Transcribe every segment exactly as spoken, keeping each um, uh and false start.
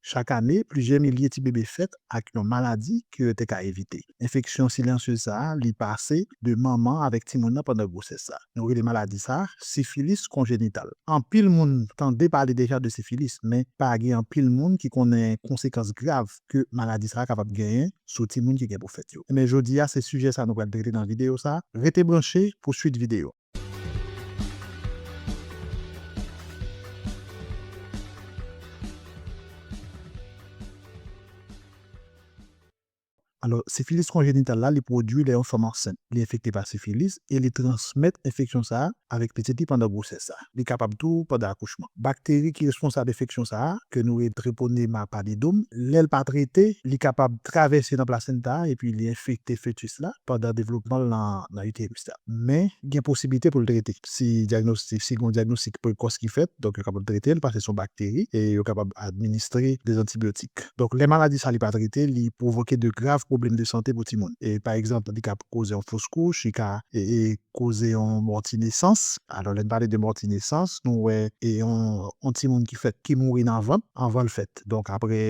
Chak ane, plizyè milye ti bebe fèt ak yon maladi ke yo te ka evite. Enfeksyon silansyez sa a, li pase de manman avèk timoun nan pandan gwosès sa. Nou rele maladi sa a sifilis konjenital. Anpil moun tande pale deja de sifilis, men pa gen anpil moun ki konnen konsekans grav ke maladi sa a kapab genyen sou timoun ki gen pou fèt yo. Men jodi a, se sijè sa nou pral trete nan videyo sa. Rete branche pou swit videyo. Alò, sifilis konjenital la, li pwodui lè yon fanm ansent. Li enfekte pa sifilis e li transmèt enfeksyon sa a avèk pitit li pandan gwosès sa. Li kapab tou pandan akouchman. Bakteri ki responsab enfeksyon sa a, ke nou rele Treponema pallidum, lè l pa trete, li kapab travèse nan plasenta a epi li enfekte fetis la pandan devlopman l nan, nan iteris la. Men, gen posiblite pou l trete. Si dyagnostik, si gen yon dyagnostik prekòs ki fèt, donk yo kapab trete l paske se yon bakteri e yo kapab administre de zantibyotik. Donk, lè maladi sa li pa trete, li pwovoke de grav pwoblèm de sante pou timoun. E pa egzanp, li ka koze yon fos kouch, li ka e, e, koze yon mòti nesans. Alò, lè n pale de mòti nesans, nou wè e yon, yon timoun ki fèt, ki mouri nan vant, anvan l fèt. Donk, apre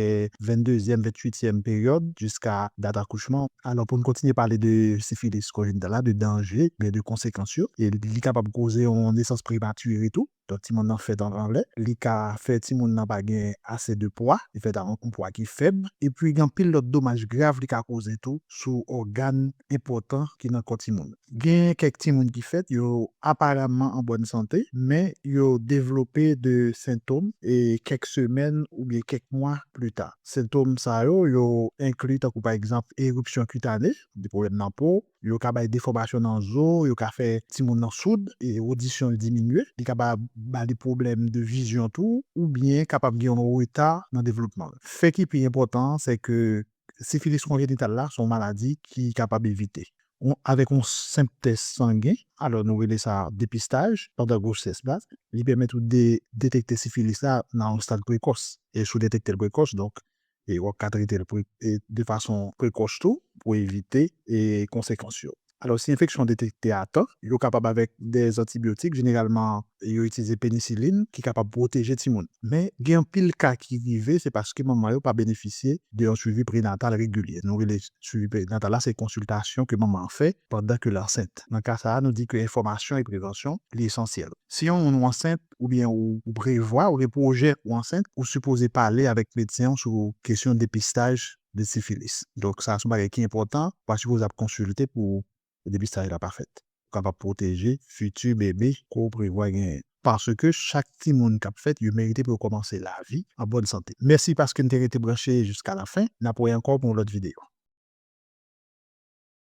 venndezyèm, venntuityèm peryòd, jiska dat akouchman. Alò, pou n kontinye pale de sifilis konjenital la, de danje, men de konsekans yo, e li kapab koze yon nesans prematire tou. Donk, timoun nan fèt anvan lè. Li ka fè timoun nan pa gen ase de pwa, li fèt ak yon pwa ki fèb. Epi, gen anpil lòt domaj grav li ka koze tou sou ògàn enpòtan ki nan kò timoun. Gen kèk timoun ki fèt, yo aparamman an bòn sante, men yo devlope de sentòm e kèk semèn oubyen kèk mwa pli ta. Sentòm sa yo, yo enkli tankou pa egzanp eripsyon kitane, de pwoblèm nan po, yo ka bay defòmasyon nan zo, yo ka fè timoun nan soud, e odisyon l diminye, li ka ba, ba li pwoblèm de vizyon tou, oubyen kapab gen yon reta nan devlopman l. Fè ki pi enpòtan an, se ke sifilis konjenital la, se yon maladi ki kapab evite. On, avèk yon senp tès sangen, alò nou rele sa depistaj pandan gwosès la, li pèmèt ou de detekte sifilis la nan yon stad prekòs. E si w detekte l prekòs, donk, e w ap ka trete l pre, e de fason prekòs tou pou evite e konsekans yo. Alò, si enfeksyon detekte a tan, yo kapab avèk de zantibyotik, jeneralman, yo itilize penisilin, ki kapab pwoteje timoun. Men, gen anpil ka ki rive, se paske manman yo pa benefisye de yon swivi prenatal regilye. Nou rele swivi prenatal la, se konsiltasyon ke manman an fè pandan ke l ansent. Nan ka sa a, nou di ke enfòmasyon e prevansyon, li esansyèl. Si yon moun ou ansent, oubyen ou, ou prevwa, ou gen pwojè ou ansent, ou sipoze pale avèk medsen an sou kesyon depistaj de sifilis. Donk, sa se yon bagay ki enpòtan, ou pa sipoze ap konsilte pou depistaj la pa fèt. Ou kapab pwoteje fiti bebe ke w prevwa genyen. Paske chak timoun k ap fèt, yo merite pou yo kòmanse lavi an bòn sante. Mèsi paske n te rete branche jiska lafen. N ap wè ankò pou yon lòt videyo.